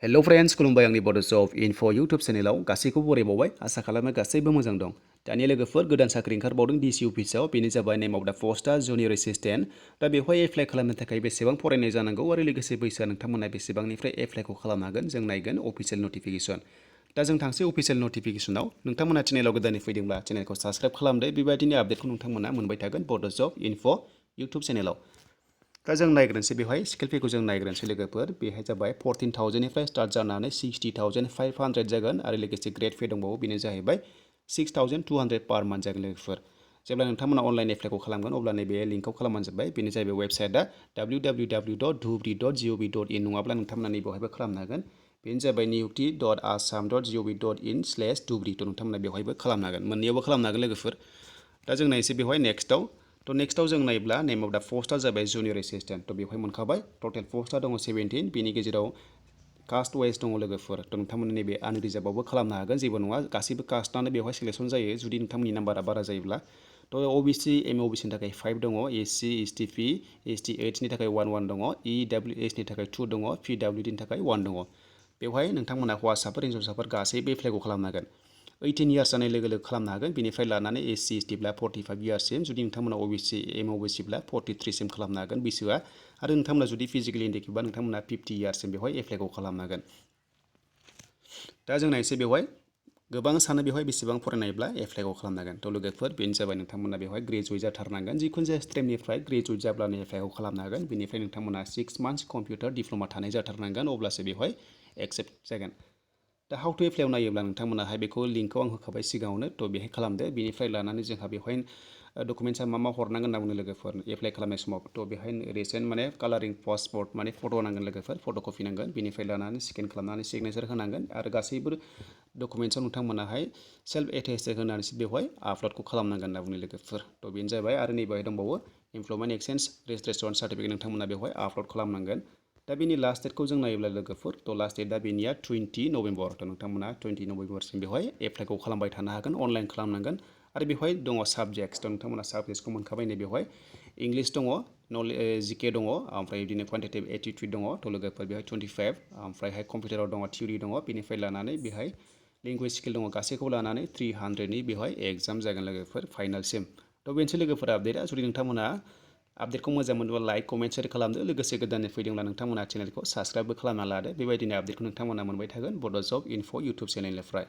Hello friends खुलुमबाय आंनि बड' जब इनफ' इउटुब चेनेलाव गासैखौबो बरायबावबाय आसा खालामो गासैबो मोजां दं। दानि लोगोफोर गोदान साख्रि ओंखारबावदों डिसि अफिसाव बेनो जाबाय नेम अफ दा पस्टआ जुनियर एसिस्टेन्ट। दा बेवहाय एप्लाइ खालामनो थाखाय बेसेबां फरायनाय जानांगौ आरो लोगोसे बैसोआ नोंथांमोना बेसेबांनिफ्राय एप्लाइखौ खालामनो हागोन जों नायगोन अफिसियेल नटिफिकेसन। दा जों थांसै अफिसियेल नटिफिकेसनाव। नोंथांमोना चेनेलाव गोदानै फैदोंब्ला चेनेलखौ साबस्क्राइब खालामदो, बेबायदिनो आपडेटखौ नोंथांमोना मोनबाय थागोन बड' जब इनफ' इउटुब चेनेलाव। दा जों नायग्रोनोसै बेवहाय स्केल पेखौ जों नायग्रोनोसै लोगोफोर। बेहाय जाबाय 14,000निफ्राय स्टार्ट जानानै 60,500 जागोन आरो लोगोसे ग्रेड पे दंबावो बेनो जाहैबाय 6,200 पार मान्थ जागोन लोगोफोर। जेब्ला नोंथांमोना अनलाइन एप्लाइखौ खालामगोन अब्ला नैबे लिंकआव खालामबानो जाबाय। बेनो जाहैबाय वेबसाइटआ www.dhubri.gov.in नङाब्ला नोंथांमोना नैबेवहायबो खालामनो हागोन। बेनो जाबाय niyukti.assam.gov.in/dhubri नोंथांमोना बेवहायबो खालामनो हागोन, मोननैयावबो खालामनो हागोन लोगोफोर। दा जों नायनोसै बेवहाय नेक्स्टआव। नेक्स्टआव जों नायोब्ला नेम अफ दा पस्टआ जाबाय जुनियर एसिस्टेन्ट। बेवहाय मोनखाबाय टटेल पस्टआ दङ 17, बेनि गेजेराव कास्ट वाइज दङ लोगोफोर। नोंथांमोना नैबे आनरिजार्भआवबो खालामनो हागोन, जेबो नङा, गासैबो कास्टआनो बेवहाय सिलेक्सन जायो जुदि नोंथांमोननि नाम्बारा बारा जायोब्ला। ओबिसि एमअबिसिनि थाखाय 5 दङ, एससि एसटि पि एसटि एइचनि थाखाय 1 दङ, इडब्लिउएसनि थाखाय 2 दङ, पिडब्लिउडिनि थाखाय 1 दङ। बेवहाय नोंथांमोना हौवासाफोर हिन्जावसाफोर गासैबो एप्लाइखौ खालामनो हागोन। 18 इयार्स जानाय लोगो लोगो खालामनो हागोन, बेनिफ्राय लानानै एससि एसटिब्ला 45 इयार्ससिम, जुदि नोंथांमोना ओबिसि एमअबिसिब्ला 43सिम खालामनो हागोन बैसोआ। आरो नोंथांमोना जुदि फिजिकेलि इन्डिकेटबा नोंथांमोना 50 इयार्ससिम बेवहाय एप्लाइखौ खालामनो हागोन। दा जों नायनोसै बेवहाय गोबां सानो बेवहाय बेसेबां फरायनायब्ला एप्लाइखौ खालामनो हागोन। लोगोफोर बेनो जाबाय नोंथांमोना बेवहाय ग्रेजुवेट जाथारनांगोन, जिखुनु जाया स्ट्रिमनिफ्राय ग्रेजुवेट जाब्लानो एप्लाइखौ खालामनो हागोन। बेनिफ्राय नोंथांमोना 6 मान्थ्स कम्पिउटार डिप्ल'मा थानाय जाथारनांगोन, अब्लासो बेवहाय एक्सेप्ट जागोन। दा हाउ टु एप्लाइआव नायोब्ला नोंथांमोनाहाय बेखौ लिंकखौ आं होखाबाय सिगाङावनो, बेहाय खालामदो। बेनिफ्राय लानानै जोंहा बेवहाय डकुमेन्टसा मा हरनांगोन होनना बुंनो लोगोफोर एप्लाइ खालामनाय समाव। बेहाय रिसेन्ट माने कालारिं पासपर्ट माने फट' नांगोन लोगोफोर, फट' कपि नांगोन। बेनिफ्राय लानानै स्केन खालामनानै सिगनेचार होनांगोन आरो गासैबो डकुमेन्टसाव नोंथांमोनाहाय सेल्फ एटेस्टेड होनानैसो बेवहाय आपल'डखौ खालामनांगोन होनना बुंनो लोगोफोर। बेनो जाबाय। आरो नैबेहाय दंबावो इमप्लयमेन्ट एक्सचेन्ज रेजिस्ट्रेसन सार्टिफिकेट नोंथांमोना बेवहाय आपल'ड खालामनांगोन। दा बेनि लास्ट डेटखौ जों नायोब्ला लोगोफोर, लास्ट डेटआ बेनिया 20 नभेम्बर। नोंथांमोना 20 नभेम्बरसिम बेवहाय एप्लाइखौ खालामबाय थानो हागोन, अनलाइन खालामनांगोन। आरो बेवहाय दङ साबजेक्ट्स, नोंथांमोना साबजेक्ट्सखौ मोनखाबाय नै बेवहाय इंलिस दङ, जिके दङ, ओमफ्राय बिदिनो कुवान्टिटेटिभ एटिटिउड दङ। लोगोफोर बेवहाय 25, ओमफ्रायहाय कम्पिउटाराव दङ थिउरि दङ, बेनिफ्राय लानानै बेहाय लेंगुवेज स्किल दङ, गासैखौबो लानानै 300नि बेवहाय एग्जाम जागोन लोगोफोर फाइनालसिम। बेनोसै लोगोफोर आपडेटआ। जुदि नोंथांमोना आपडेटखौ मोजां मोनोब्ला लाइक कमेन्ट शेयार खालामदो, लोगोसे गोदानै फैदोंब्ला नोंथांमोना चेनेलखौ साबस्क्राइबबो खालामना लादो। बेबायदिनो आपडेटखौ नोंथांमोना मोनबाय थागोन बड' जब इनफ' इउटुब चेनेलनिफ्राय।